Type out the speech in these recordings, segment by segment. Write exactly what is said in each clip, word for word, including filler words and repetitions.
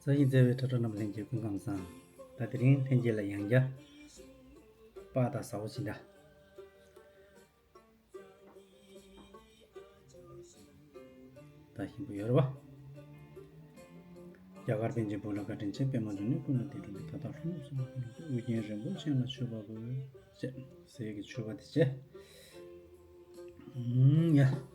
བདག་གིས་མཛད་པའི་ཁྲ་ཁྲ་རྣམས་ལྷན་རྒྱས་སྐུ་ཁམས་བཟང་། ད་དེ་རིང་ལྷན་རྒྱས་ལ་ཡང་བསྐྱར་པགས་དང་ཟ་འོག་ཅིག་འདྲ། ད་ཞིམ་པོ་ཡོད་རེད་བ། རྒྱ་གར་པཎ་ཆེན་བོད་ལ་བཀའ་དྲིན་ཆེ། པདྨ་འབྱུང་གནས་སྐུ་ན་བདེ་འགྲོ་གི། ད་ལྟ་ལྷོ་ནུབ་སྲིན་པོ་ཀུན་ལ་ཨུ་རྒྱན་རིན་པོ་ཆེ་ལ་མཆོད་པ་འབུལ། ཅེས་ཟེར་གྱི་མཆོད་པ་དེ་བྱས། ཨུམ་ཡ།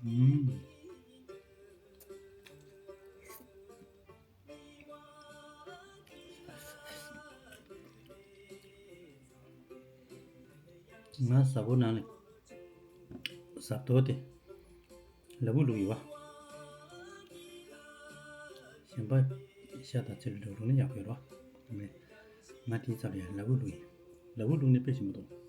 ཨུམ། ང་ཟྭ་ཕོར་ནང་ནས་ཟྭ་ཐོ་དེ་ལ་ཕུག་བླུགས་ཡོད་བ། གཞན་པ་ཤ་དང་ཚིལ་བླུགས་ན་ཡག་པོ་ཡོད་རེད་བ། ང་དེའི་ཚབ་ལ་ཡང་ལ་ཕུག་བླུགས་ཡིན། ལ་ཕུག་བླུགས་ནས་དཔེ་ཞིམ་པོ་འདུག།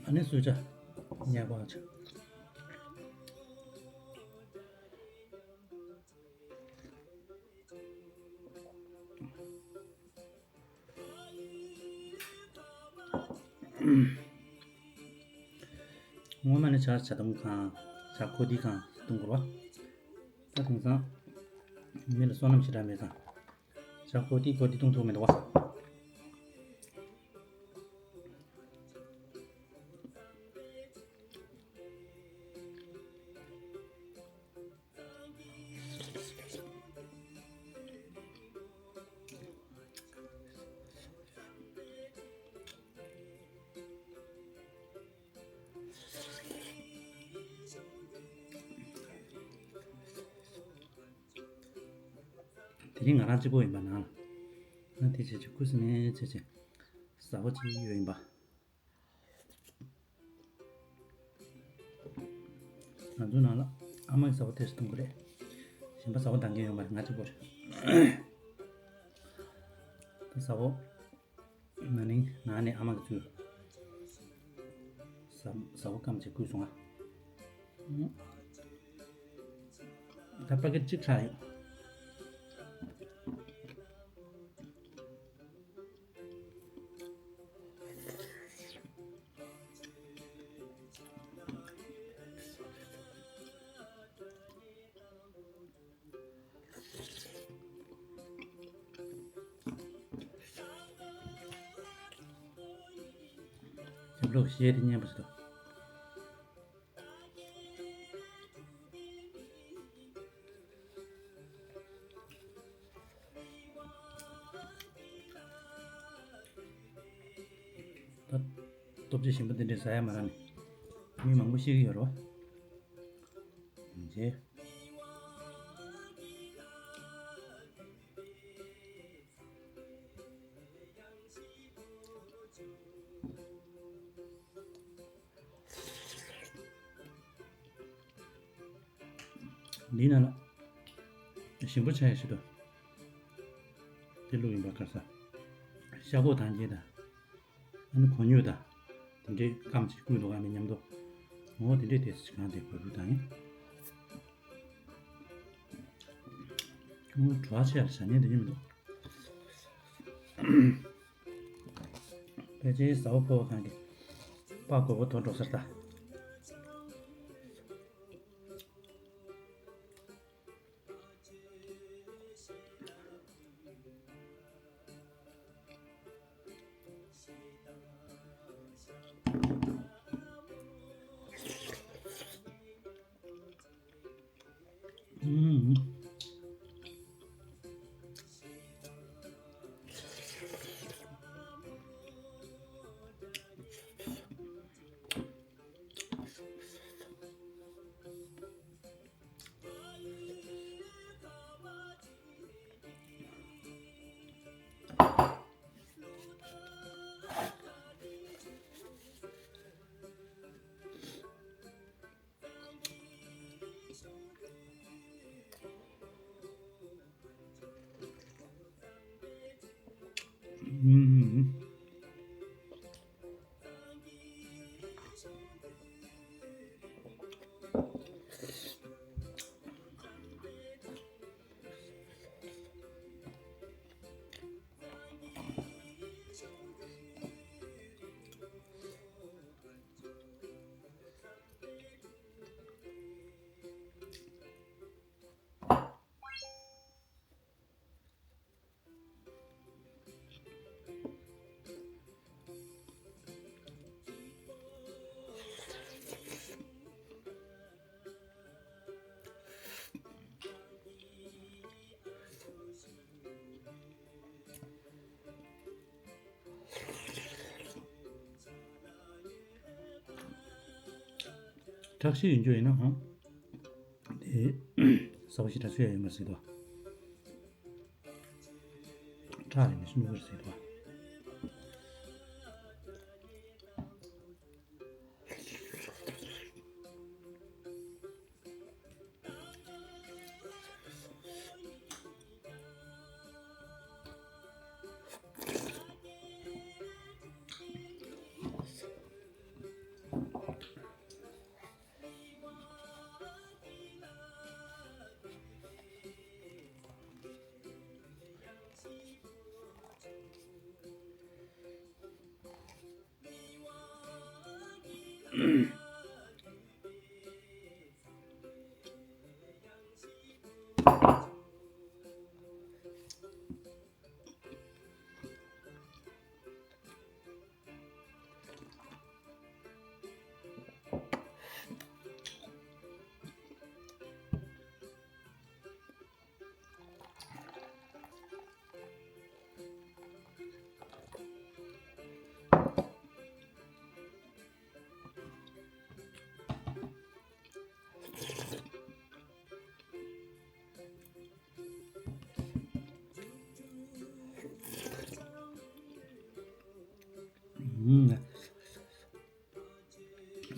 ཨ་ནི་སུ་ཆ་ཉག་པ་ཆ། སྔོན་མ་ནི་ཇ་ཇ་འཐུང་ཁང་། ཇ་ཀོ་ཏི་ཁང་འཐུང་དགོས་རེད་བ། ད་དེང་སང་མི་ལ་བསོད་ནམས་ཞེ་དྲག་མེད་ཙང་། ཇ་ཀོ་ཏི་ཀོ་ཏི་འཐུང་ཐུབ་མི་འདུག་བ། དེ་རིང་ང་རང་གཅིག་པོ་ཡིན་པ་ནང་ལ། ང་དེ་བྱས་ཀྱི་ཁུ་སིམ་མེར་བྱས་ཀྱི་ཟྭ་བོ་གཅིག་ཡོད་ཡིན་པ། ང་ཚོའི་ནང་ལ་ཨ་མ་གི་ཟྭ་བོ་དེ་ཚོ་འཐུང་གི་རེད། གཞན་པ་ཟྭ་བོ་འདང་གི་ཡོད་མ་རེད། ང་གཅིག་པོ་རེད། ད་ཟྭ་བོ། ན་ནིང་ནང་ནས་ཨ་མ་གིས་བཙོས། ཟ་ཟྭ་བོ་སྐམ་བྱས་བསྐོལ་སོང་ང་། ད་པ་ཀེ་ཊི་གཅིག་ཆགས་ཡོད། ཞབས་བྲོ་གཞས་དེ་སྙན་པོ་ཞིག་འདུག། ད་ལྟོ་ཆས་ཞིམ་པོ་འདི་འདྲས་ཟ་ཡ་མ་རག་ནས་མི་མང་པོ་ཤི་གི་ཡོད་རེད་བ། ཡིན་ཅེ། འདིའི་ནང་ལ་ཞིམ་པོ་ཆགས་ཡ་ཞིག་འདུག། དེ་བླུགས་ཡིན་པ་ག་ས། ཤ་ཁོག་དང་རྐྱལ་དང་། ཨ་ནི་གོ་སྙོད་དང་། དེ་འདྲའི་སྐམ་ཅིག་བསྐོལ་འདུག་ཨ་མའི་མཉམ་དུ། འོ་དེ་འདྲའི་དེ་གང་དེ་བ་རུ་དང་ཡིན། འོ་བྲོ་བ་ཆེ་ཡ་ཞྭ་ནས་དེ་ཉིད་མི་འདུག། ཕལ་ཆེར་ཟྭ་བོ་ཕོ་བ་གང་གི་པགས་མགོ་བོ་དོར་འགྲོ་ས་རེད་ད། དྲག་ཤོས་ཡིན་རྒྱུ་ཡིན་ན་ཨང་། དེ་ཟ་བ་ཞིག་དྲག་ཤོས་ཡ་ཡོད་མ་རེད་ཟེར་དོ། ཁྲག་རེད་ནས་སྨྱུ་གུ་རེད་ཟེར་དོ།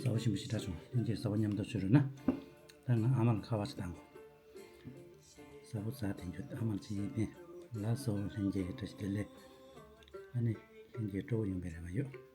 ཟ་བ་ཞིམ་པོ་ཞེ་དྲག་བྱུང་། ལྷན་རྒྱས་ཟ་བ་མཉམ་དུ་བྱོས་རོགས་གནང་། ད་ང་ཨ་མ་ལ་ཁ་པར་ཅིག་བཏང་གོ། ཟ་བོ་ཟ་དེ་འགྱོད་ཨ་མ་ལ་ཅིག་ཡིན་པས། ལགས་སོ་ལྷན་རྒྱས་ཀྱི་བཀྲ་ཤིས་བདེ་ལེགས། ཨ་ནི་ལྷན་རྒྱས་སྤྲོ་བོ་ཡོང་པའི་རེ་བ་ཡོད།